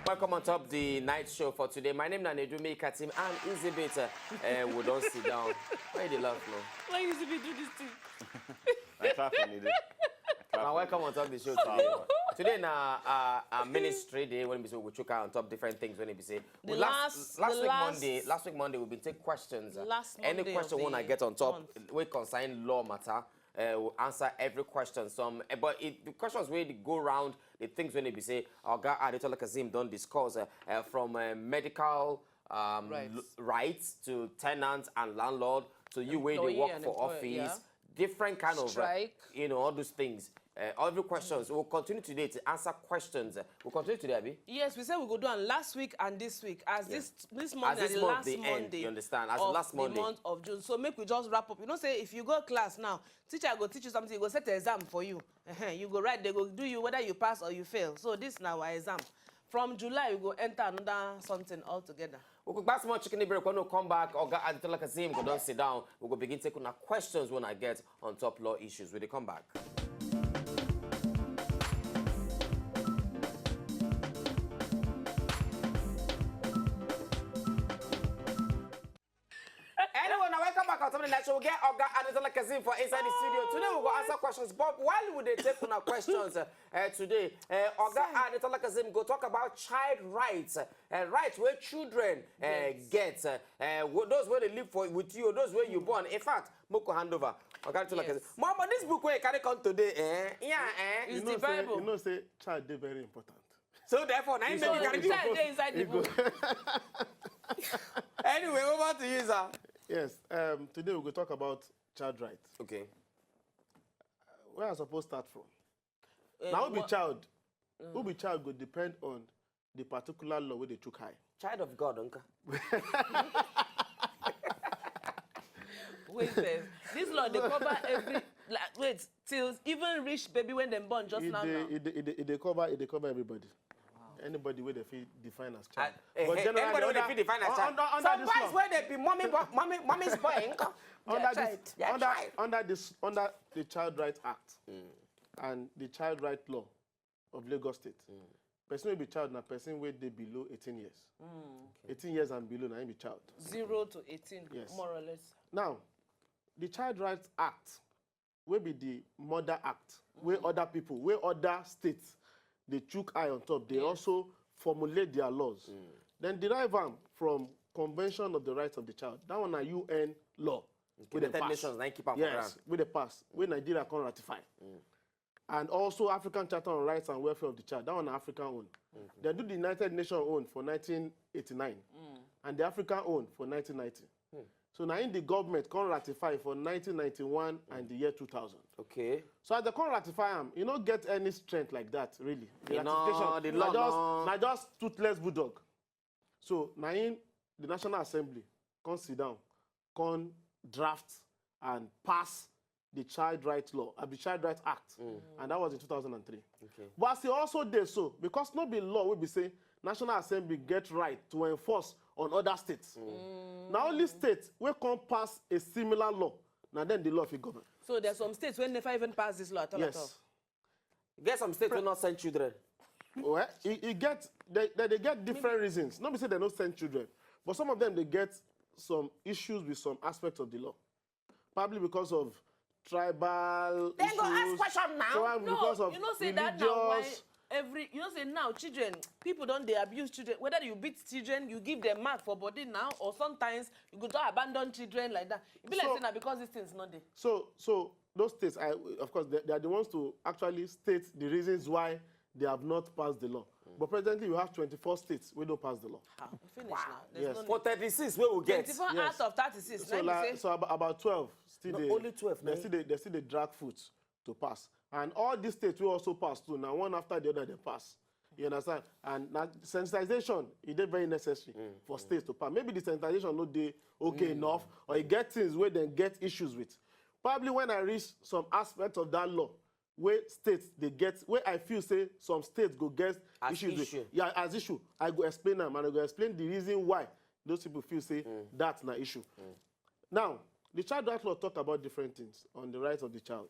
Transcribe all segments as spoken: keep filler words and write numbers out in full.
Welcome on top the night show for today. My name is Nedumi Katim and Izibit. Uh, we don't sit down. Why you dey laugh now? Why you be do this thing? I try for me. Now, welcome on top the show today. Today na uh, our ministry day when we say we check out on top different things when we say The well, last- last the week last- Monday, last week Monday we been take questions. Uh, Last any Monday question of when I the get on top month. We concern law matter. Uh, we'll answer every question. Some, uh, but it, the questions where they go round the things when they be say Oga Adetola Kazeem don't discuss uh, uh, from uh, medical um, Rights. l- rights to tenants and landlord to you where they Employee work and for employer, office, yeah. different kind of uh, Strike. you know all those things. Uh, every questions. We'll continue today to answer questions. Uh, we'll continue today, Abi. Yes, we said we go do am last week and this week. As this this Monday As this and the month last the Monday end, you understand? As of last the Monday. month of June. So make we just wrap up. You know, say if you go class now, teacher go teach you something. You go set an exam for you. Ehen, you go write. They go do you whether you pass or you fail. So this now our exam. From July, we go enter another something altogether. We go back small chicken break. When we come back, Oga Adetola Kazeem go don sit down. We go begin taking our questions when I get on top law issues. We dey come back. Anyway, now welcome back on top of the night show. We get Oga Adetola Kazeem for inside the studio. Today we go answer questions. But while we dey take una questions uh, uh, today, uh, Oga Adetola Kazeem go talk about child rights, uh, uh, rights where children uh, get, uh, uh, wh- those where they live for with you, those where you born. In fact, Moko handover. Oga Adetola Yes. Kazeem. Mama, this book where you carry come today, eh? Yeah, eh? It's You know the say, Bible. You know say child dey very important. So therefore, now you So make you the carry child come. Dey inside the You go- book. Anyway, over to you, sir. Yes. Um, today we go talk about child rights. Okay. Where I suppose start from? Uh, Now who be what- child? Who be child go depend on the particular law where they took high. Child of God, uncle. Wait first. This law dey cover every like, wait till even reach baby when dem born just It now. dey now. It dey- it dey- it dey cover it dey cover everybody. Anybody where they feel define as child. Eh, eh, anybody wey dey fit define as child. Under, under Some this boys law, wey dey be mommy, bo- mommy, mommy's boy, uncle. under child. this Their under child. under this under the child right act and the child right law of Lagos State. Person wey be child na person wey dey below eighteen years. Eighteen years and below na him be child. Zero to eighteen, Yes. more or less. Now, the Child Rights Act, wey be the mother act, where other people, where other states, they chook eye on top. They also formulate their laws. Then derive am from Convention of the Rights of the Child. That one na U N law. Wey dey United pass. Nations na keep am for Yes, ground. Wey dey pass. Wey Nigeria come ratify. And also African Charter on Rights and Welfare of the Child. That one na African own. Then do the United Nations own for nineteen eighty-nine and the African own for nineteen ninety. So na in the government come ratify for nineteen ninety-one and the year two thousand. Okay. So as they come ratify am, e no get any strength like that, really. The You know, ratification the na law just no. Na just toothless bulldog. So na in the National Assembly come sit down, come draft and pass the Child Rights Law, uh, the Child Rights Act, and that was in two thousand and three. Okay. But as e also dey so, because no be law wey be say National Assembly get right to enforce on other states. Na only states wey come pass a similar law, na then the law fit govern. So there's some states wey never even pass this law at all. At all. Yes. Get some states wey not send children. Well, e, e get they, they, they get different reasons. Not be say they no send children, but some of them they get some issues with some aspects of the law, probably because of tribal Then go ask issues, question now. probably No, because of you know say that now why religious. Every you know say now children, people don't they abuse children. Whether you beat children, you give them mark for body now, or sometimes you go to abandon children like that. E be like So- say na because these things not there. So, so those states, I, of course, they, they are the ones to actually state the reasons why they have not passed the law. But presently, you have twenty-four states wey don pass the law. Ah, we finish now. There's Yes. no For need. thirty-six wey we get. Twenty-four Yes. out of thirty-six. So, Let me like, say, so about, about twelve still No, dey, only twelve, they man. Still dey, they still dey drag foot to pass, and all these states wey also pass too, now one after the other they pass. You understand? And now sensitization is dey very necessary for states to pass. Maybe the sensitization no dey okay enough, or you get things where they get issues with. Probably when I reach some aspect of that law, where states they get, where I feel say some states go get As issues issue. With, yeah, as issue, I go explain them and I go explain the reason why those people feel say that's na issue. Now, the child rights law talk about different things on the rights of the child.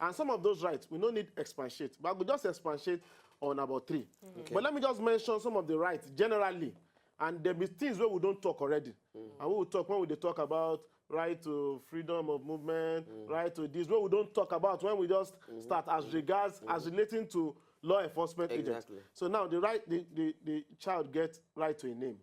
And some of those rights, we no need expatiate. But I go just expatiate on about three. Okay. But let me just mention some of the rights generally. And there be things where we don't talk already. Mm. And we will talk when we dey talk about right to freedom of movement, mm, right to this, where we don't talk about when we just, mm-hmm, start as, mm-hmm, regards, mm-hmm, as relating to law enforcement agents. Exactly. So now the right, the, the, the child gets right to a name.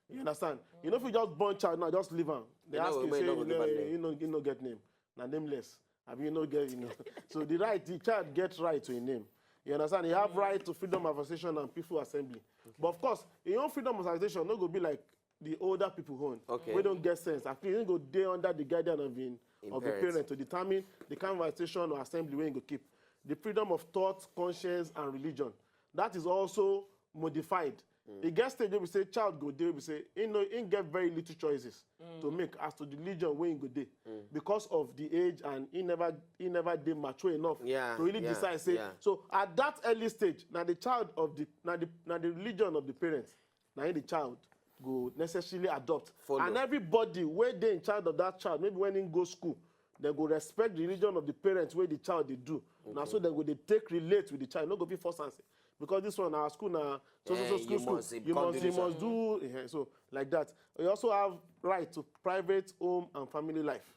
You understand? You know, if you just born child now, just leave am. They ask you, say, you know, you no get name. Na nameless. I mean, you no get, you know. So the right, the child gets right to a name. You understand? He have right to freedom of association and peaceful assembly. Okay. But of course, your own freedom of association no go be like the older people own. Okay. We don't get sense. I think you go dey under the guardian of in, of the parent to determine the kind of association or assembly wey you go keep. The freedom of thought, conscience, and religion. That is also modified. Mm. E get stage wey be say child go dey, wey be say he no, he get very little choices, mm, to make as to the religion wey he go dey, mm, because of the age, and he never, he never dey mature enough, yeah, to really, yeah, decide say, yeah. So at that early stage, na the child of the, na the, na the religion of the parents, na him the child go necessarily adopt. Follow. And everybody wey dey in charge of that child, maybe when he go school, they go respect the religion of the parents wey the child dey do. Na so, okay, they go dey take relate with the child. No go fit force am say, because this one, our school na so, so, so, eh, school, you school, must, you must, you must do, eh, so like that. You also have right to private home and family life.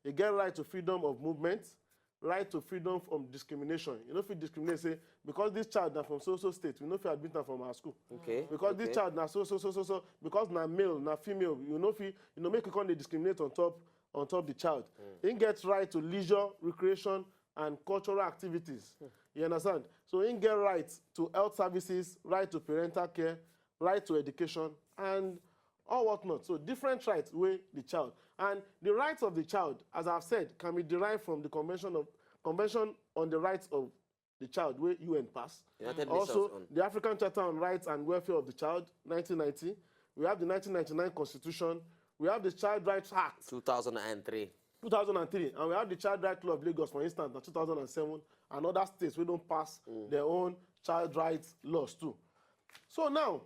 You get right to freedom of movement, right to freedom from discrimination. You no fit discriminate say, because this child na from so, so state, we no fit admit am from our school. Okay. Because this, okay, child na so, so, so, so, so, because na male, na female, you no fit, you no make you come dey discriminate on top, on top the child. Mm. He gets right to leisure, recreation, and cultural activities. Hmm. You understand? So he get right to health services, right to parental care, right to education, and all whatnot. So different rights wey the child. And the rights of the child, as I've said, can be derived from the Convention of, Convention on the Rights of the Child wey U N pass. United Nations own. Also, the African Charter on Rights and Welfare of the Child, nineteen ninety. We have the nineteen ninety-nine Constitution. We have the Child Rights Act. Two thousand and three. Two thousand and three, and we have the Child Rights Law of Lagos, for instance, na two thousand and seven, and other states wey don pass, mm, their own child rights laws too. So now,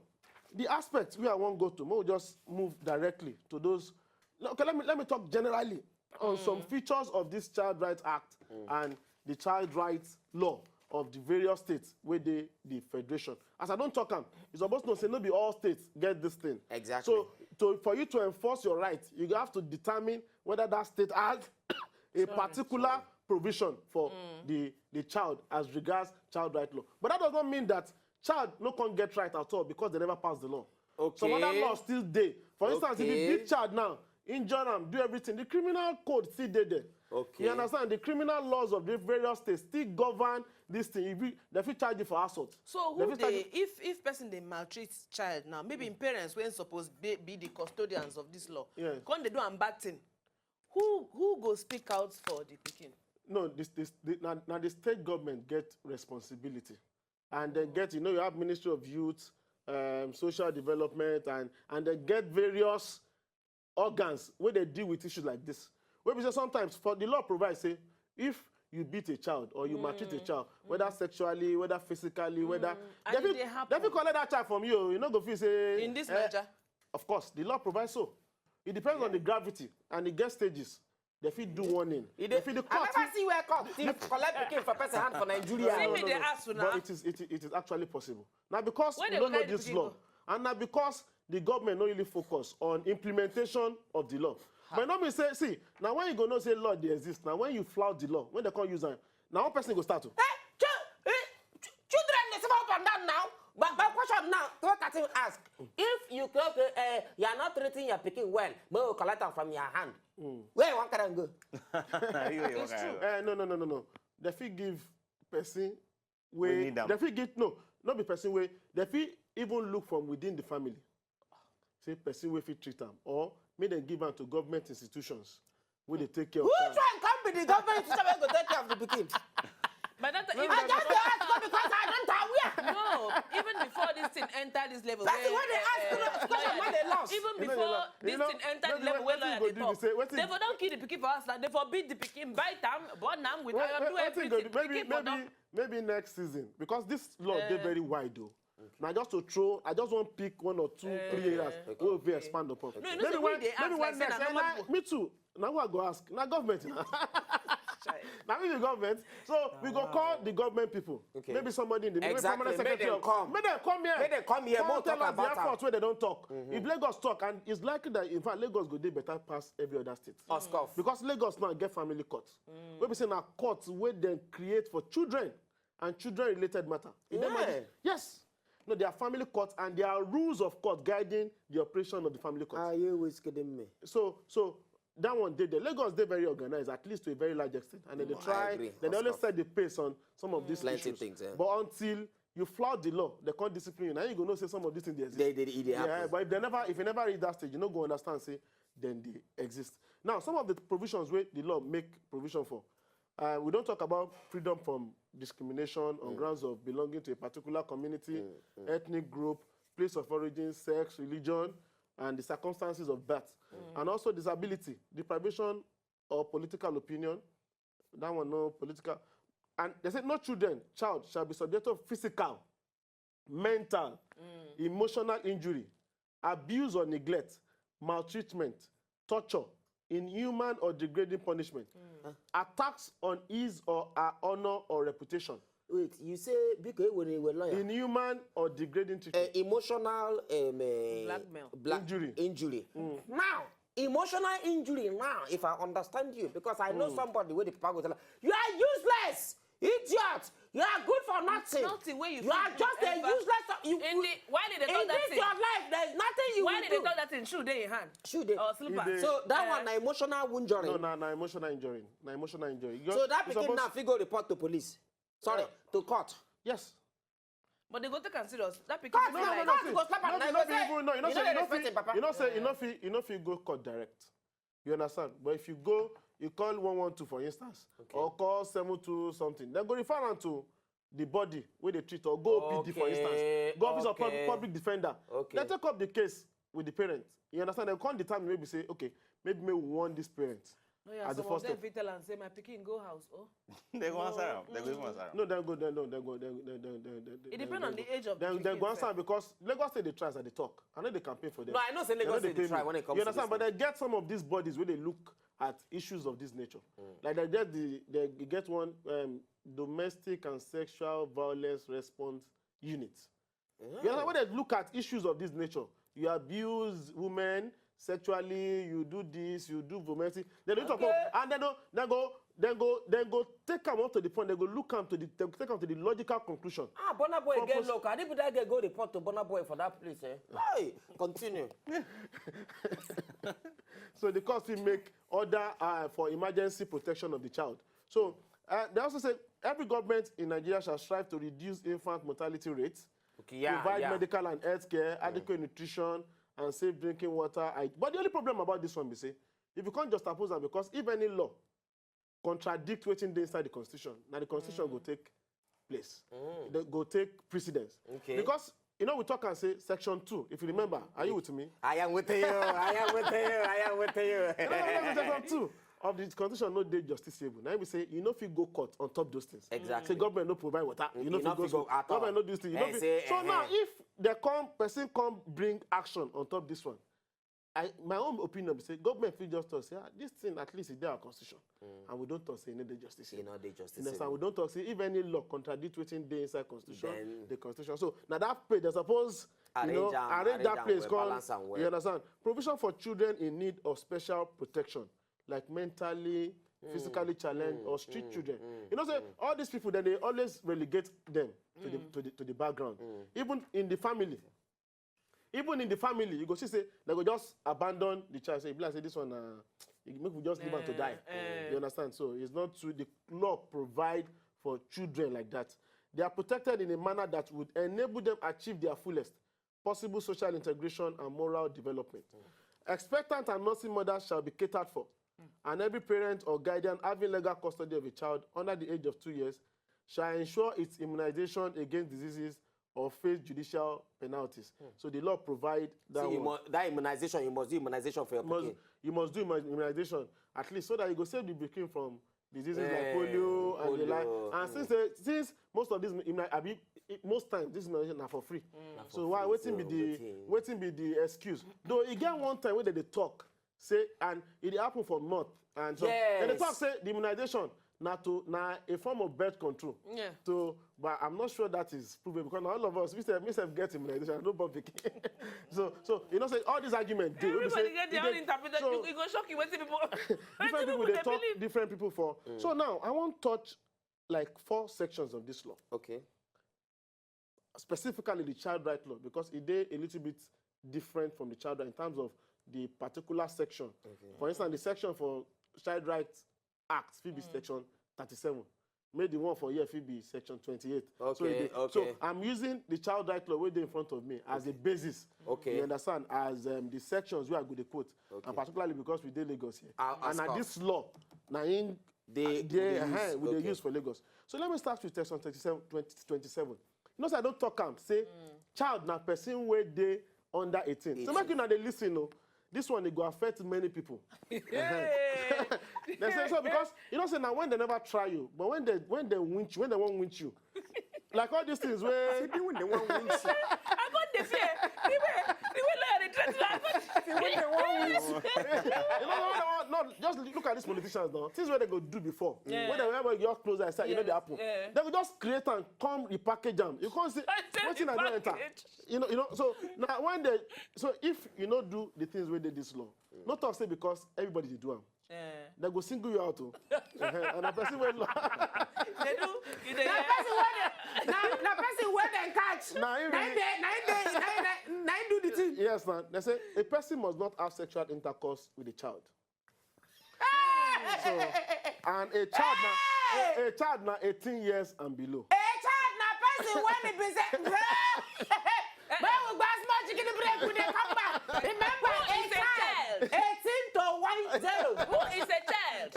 the aspect wey I wan go to, make we just move directly to those. No, okay, let me, let me talk generally on some, mm, features of this Child Rights Act, mm, and the Child Rights Law of the various states wey dey the federation. As I don talk am, you suppose know say no be all states get this thing. Exactly. So to, for you to enforce your right, you have to determine whether that state has a, sorry, particular, sorry, provision for, mm, the, the child as regards child right law. But that does not mean that child no come get right at all because they never pass the law. Okay. Some other laws still dey. For instance, if you, okay, beat child now, injure am, do everything, the criminal code still dey there. Okay. You understand? The criminal laws of the various states still govern this thing. If you, they fit charge you for assault. So who dey, if, if person dey maltreat child now, maybe im parents wey suppose be, be the custodians of this law, yeah, come dey do am bad thing, who, who go speak out for the pikin? No, this, this, the, na, na the state government get responsibility. And then get, you know, you have Ministry of Youth, um, Social Development, and, and they get various organs wey dey deal with issues like this. Wey be say sometimes for the law provide say if you beat a child or you maltreat a, mm, child, whether, mm, sexually, whether physically, whether, mm, and they fit, they fit collect that child from you. You no go fit say in this, eh, Naija. Of course, the law provides so. It depends on, yeah, the gravity, and e get stages. They fit do warning. E dey, they fit do I court. Never see where court thief collect pikin for person hand for Nigeria. See me, no, no, dey ask una. But it is, it, it is actually possible. Now because we no know this law, and now because the government no really focus on implementation of the law. Ha. But no be say, see, now when you go know say law dey exist, now when you flout the law, when they come use am, now one person go start to. Eh, cho-, eh, ch-, children dey suffer up and down now. But my question now, what I think ask, if you, okay, eh, you are not treating your pikin well, we will collect am from your hand. Mm. Where you wan carry am go? It's true. Eh, no, no, no, no, no. They fit give person wey, wey need am. They fit give, no, not be person wey, they fit even look from within the family. Say person wey fit treat am, or make dem give am to government institutions wey dey take care of child. Which one come be the government institution wey go take care of the pikin? But that, I just dey ask because I don't aware. No, even before this thing enter this level, person wey dey ask, eh, question wey dey lost. Even before this thing enter the level where lawyer dey talk, they for don kill the pikin for house, like, they for beat the pikin, bite am, burn am with iron, do everything. Pikin for don. Maybe next season, because this law dey very wide though. Na just to throw, I just wan pick one or two, eh, three areas, okay, wey we fit expand upon. No, you know, maybe say we when, dey ask, maybe like, when say next, na normal people. Me too. Na who I go ask? Na government na. Now we the government, so we go call the government people. Okay. Maybe somebody in the maybe Exactly. permanent Make secretary. Them come. Make them come here. Make them come here. Come More tell talk us the about efforts am. Where they don't talk. If Lagos talk, and it's likely that in fact Lagos go dey better pass every other state. Oscoff. Because Lagos now get family court. Wey be say na court wey dem create for children and children related matter. E dey Yeah. magi- Yes. No, there are family courts and there are rules of court guiding the operation of the family court. Are you always kidding me? So so that one dey there. Lagos dey very organized, at least to a very large extent, and then they Mm, I try. Agree. Then they always Oscoff. Set the pace on some of these Plenty issues. Things. Yeah. But until you flout the law, they can't discipline you. Now you go know say some of these things they exist. They, they, they Yeah, happen. But if they never, if you never reach that stage, you no go understand say then they exist. Now, some of the provisions where the law make provision for, uh, we don't talk about freedom from discrimination on grounds of belonging to a particular community, ethnic group, place of origin, sex, religion, and the circumstances of birth, and also disability, deprivation or political opinion. That one no political. And they say no children, child shall be subject to physical, mental, emotional injury, abuse or neglect, maltreatment, torture, inhuman or degrading punishment, attacks on his or her honor or reputation, Wait, you say because when you were lawyer. Inhuman or degrading treatment. Uh, emotional um, uh, Blackmail. Black Injury. Injury. Now, emotional injury now, if I understand you, because I know somebody where the people go tell her, "You are useless, idiot. You are good for nothing. Nothing where you You are fit just a ever- useless. You In the, why did they in talk that this thing? Your life, there is nothing you Why will did do." They talk that thing? Shoe dey in hand. Shoe dey. Or slipper. If they- So that Eh. One na emotional injury. No, na na emotional injury. Na emotional injury. You So just- that you pikin suppose- now fit go report to police. Sorry, to court. Yes. But they go take am serious. That pikin Court, no no, like no, no, court go slap am. No, Now you you no go be say, even no. You know you say no you no respect fit. Him papa. You know say you no fit. You no fit go court direct. You understand? But if you go, you call one one two for instance, or call seven two something, then go refer am to the body where they treat or go O P D for instance. Go office of public, public defender. Okay. Then take up the case with the parents. You understand? They can't determine maybe say, okay, maybe me we want this parent. No, yeah, As the some of first them step. Fit tell and say my pikin go house. Oh, They go answer am. They go even answer am. No, then go, then no, then go, then, then, then, then, then, It depends on the age of the then, then pikin go answer sef. Because Lagos State they try as they talk. I know they campaign for them. No, I know say They no Lagos dey State dey pay try me. When it comes You to understand? this But they get some of these bodies where they look at issues of this nature. Like they get the they get one um, domestic and sexual violence response unit. You understand? When they look at issues of this nature, you abuse women sexually, you do this, you do domestic. Then they talk Okay. About, and then go, then go, then go, then go take am up to the point. They go look am to the, they go take am to the logical conclusion. Ah, Burna Boy get Purpose- luck. I didn't that guy go report to Burna Boy for that place. Eh? Hey, continue. So the court will make order uh, for emergency protection of the child. So uh, they also say every government in Nigeria shall strive to reduce infant mortality rates, Okay, yeah, provide yeah. Medical and health care, adequate nutrition, and safe drinking water. I, but the only problem about this one be say, if you can't just oppose am because if any law contradict wetin dey inside the constitution, now the constitution go take place. They go take precedence. Okay. Because you know we talk and say section two. If you remember, are you with me? I am with you. I am with you. I am with you. No, no, no, no, section two of the constitution no dey justiciable. Now we say you no fit go court on top those things. Exactly. Say government no provide water. You no You fit no go fit go school. at all. Government no do this thing. You Eh, no fit. say, So eh, now eh. If they come person come bring action on top this one, I my own opinion be say government fit just talk say ah this thing at least e dey our constitution and we don talk say e no dey justiciable. E no dey You understand? justiciable. We don talk say if any law contradict wetin dey inside constitution, Then the constitution. So now that place they suppose you Arrange know am, arrange arrange that am place well, come. Balance am well. You understand? Provision for children in need of special protection, like mentally, physically challenged or street children. You know say all these people then they always relegate them to the to the to the background. Even in the family, even in the family, you go see say they go just abandon the child. Say, "E be like say this one, uh, make we just leave am to die." Eh. You understand? So it's not true. The law provide for children like that. They are protected in a manner that would enable them achieve their fullest possible social integration and moral development. Expectant and nursing mothers shall be catered for, and every parent or guardian having legal custody of a child under the age of two years shall ensure its immunization against diseases or face judicial penalties. So the law provide that See, you one. mu- that immunization, you must do immunization for your You must, pikin. You must do immu- immunization at least so that you go save the pikin from diseases Eh, like polio and the like. polio, And since they, since most of these immunizations, I mean, it- most times this immunization are for free. So why free, wetin be so the wetin- wetin be the excuse? Though e get one time wey dem dey talk say and e dey happen for north and so Yes. dem dey talk say the immunization na to na a form of birth control. Yeah. So, but I'm not sure that is proven because na all of us, we sef, we sef get immunization, I no born pikin. So, so you know say all this argument dey. Wey be Everybody say get e their dey- own interpretation. so You, you go shock you wetin people. different people dey talk different people for. So now I wan touch like four sections of this law. Okay. Specifically the child right law, because e dey a little bit different from the child right in terms of the particular section. For instance, the section for child right act fit be section thirty-seven. Make the one for here fit be section twenty-eight. So, e Okay, dey- so okay. I'm using the child right law wey dey in front of me as a basis. Okay. You understand? As um, the sections wey I go dey quote, and particularly because we dey Lagos here, Ah, and na as this law na im Dey- dey dey uh, use, we dey okay. use for Lagos. So let me start with section twenty-seven, twenty, twenty-seven. You know, say I don talk am say child na person wey dey under eighteen. So make una dey listen o. This one e go affect many people. Yeah. They say so because you know say na when they never try you, but when they when they winch you, when they wan winch you, like all these things wey Even the one winch. I got the fear. The way, the way lawyer dey threaten me, I got the When the one winch. you know, no, no, no, just look at these politicians now. Things wey they go do before. Yeah. When they ever your close eye, say, you know, they Yes, happen. yeah. They go just create and come repackage am. You can't see I said wetin I don enter. package. You know, you know. So now when they, so if you no do the things wey dey this law, no talk say because everybody dey do am. Eh. They go single you out o. Uh-huh. And a person wey law. They do. You dey Na hear? person wey dem na na person wey dem catch. Na him Na him be- dey na him dey na him na- na him do the thing. Yes, man. They say a person must not have sexual intercourse with a child. So, and a child na a, a child na eighteen years and below. A child na person wey e be say bro. When we go small chicken break, we dey come back. Remember, Who is a child? Eighteen to one zero. Who is a child?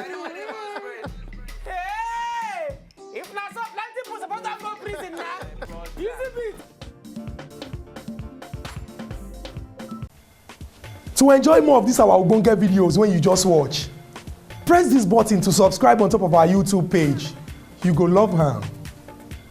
Hey, if na so, plenty people suppose don go prison na. Easy beat. To enjoy more of these our ogbonge videos when you just watch, press this button to subscribe on top of our YouTube page. You go love am.